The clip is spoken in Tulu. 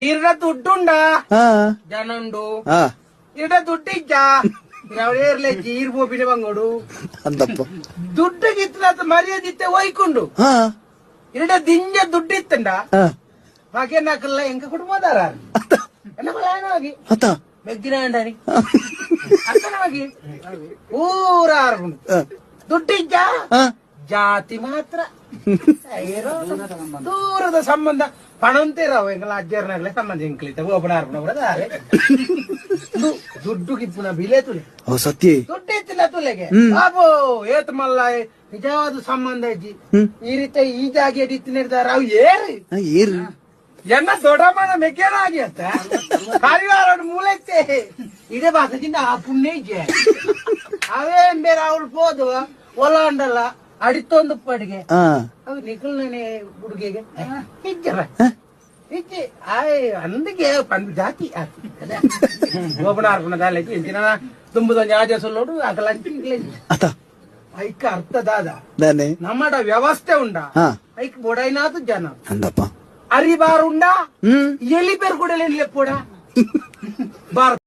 ಇರ್ಡ ದುಡ್ಡುಂಡ ಜನ ಉಂಡು. ಇರ್ಡ ದುಡ್ಡು ಇಜ್ಜ ಏರ್ಲೆ ಈರ್ ಪೋಪಿನ ಬಂಗೋಡು. ಅಂತಪ್ಪ. ದುಡ್ಡು ಗಿತ್ತದ ಮರ್ಯಾದಿತ್ತೆ ಒಯ್ಕೊಂಡು. ಇರ್ಡ ದಿಂಜ ದುಡ್ಡು ಇತ್ತಂಡ ಬಗೆನಕಲ್ಲ ಎಂಕ ಕುಟುಂಬದಾರ ಎನ್ನ ಹೋಗಿ ಅತ್ತ. ಮೆಗ್ದಿನ ಅಂಡಾನಿ ಅರ್ಥನ ಹೋಗಿ ಊರ ದುಡ್ಡು ಇಜ್ಜ ಜಾತಿ ಮಾತ್ರ ದೂರದ ಸಂಬಂಧ ಪಣಂತಿರಾವು ಎಂಕಲ ಅಜ್ಜರ್ನಾಗ್ಲೆ ಸಂಬಂಧ ಎಂಕ್ಲಿತ್ತ ಓಪನ ಅರ್ಪಣ ಕೂಡ ದಾರೆ ದುಡ್ಡು ಕಿಪ್ಪುನ ಬಿಲೆ ತುಲೆ. ಓ ಸತ್ಯ. ದುಡ್ಡು ಇತ್ತಿಲ್ಲ ತುಲೆಗೆ ಬಾಬು ಏತ್ ಮಲ್ಲ ನಿಜವಾದ ಸಂಬಂಧ ಇಜ್ಜಿ. ಈ ರೀತಿ ಈ ಜಾಗೆ ಇತ್ತಿನಿರ್ದಾರ ಅವು ಏರು. ಏರು. ಎನ್ನ ದೊಡ್ಡಮ್ಮನ ಮೆಕ್ಕೇನ ಆಗಿ ಅಂತ ಪರಿವಾರ ಮೂಲೆತ್ತೆ ಇದೇ ಭಾಷೆದಿಂದ ಆ ಪುಣ್ಯ ಇಜ್ಜೆ. ಅವೇನ್ ಬೇರೆ ಅವಳು ಪೋದು ಹೊಲ ಅಂಡಲ್ಲ ಅಡಿತೊಂದು ಪಡಿಗೆ. ಅವು ನಿಖಲ್ನೇ ಹುಡುಗಿಗೆ ಇಜ್ಜ ಇಜ್ಜಿ ಆಯ್ ಅಂದಿಗೆ ಪಂದ್ ಜಾತಿ ಗೋಪಣ ಅರ್ಪಣ ದಾಲೆ ಇಂಚಿನ ತುಂಬುದ ನ್ಯಾಜ ಸೊಲ್ಲೋಡು ಅಕಲ. ಅತ್ತ. ಐಕ ಅರ್ಥ ದಾದ? ದಾನೆ? ನಮ್ಮಡ ವ್ಯವಸ್ಥೆ ಉಂಡ. ಐಕ್ ಬೊಡೈನಾತು ಜನ. ಅಂತಪ್ಪ. ಅರಿಬಾರುಂಡ. ಎಲಿ ಪೇರು ಕೂಡ ಲೆಪ್ಪೋಡ ಬಾರ್.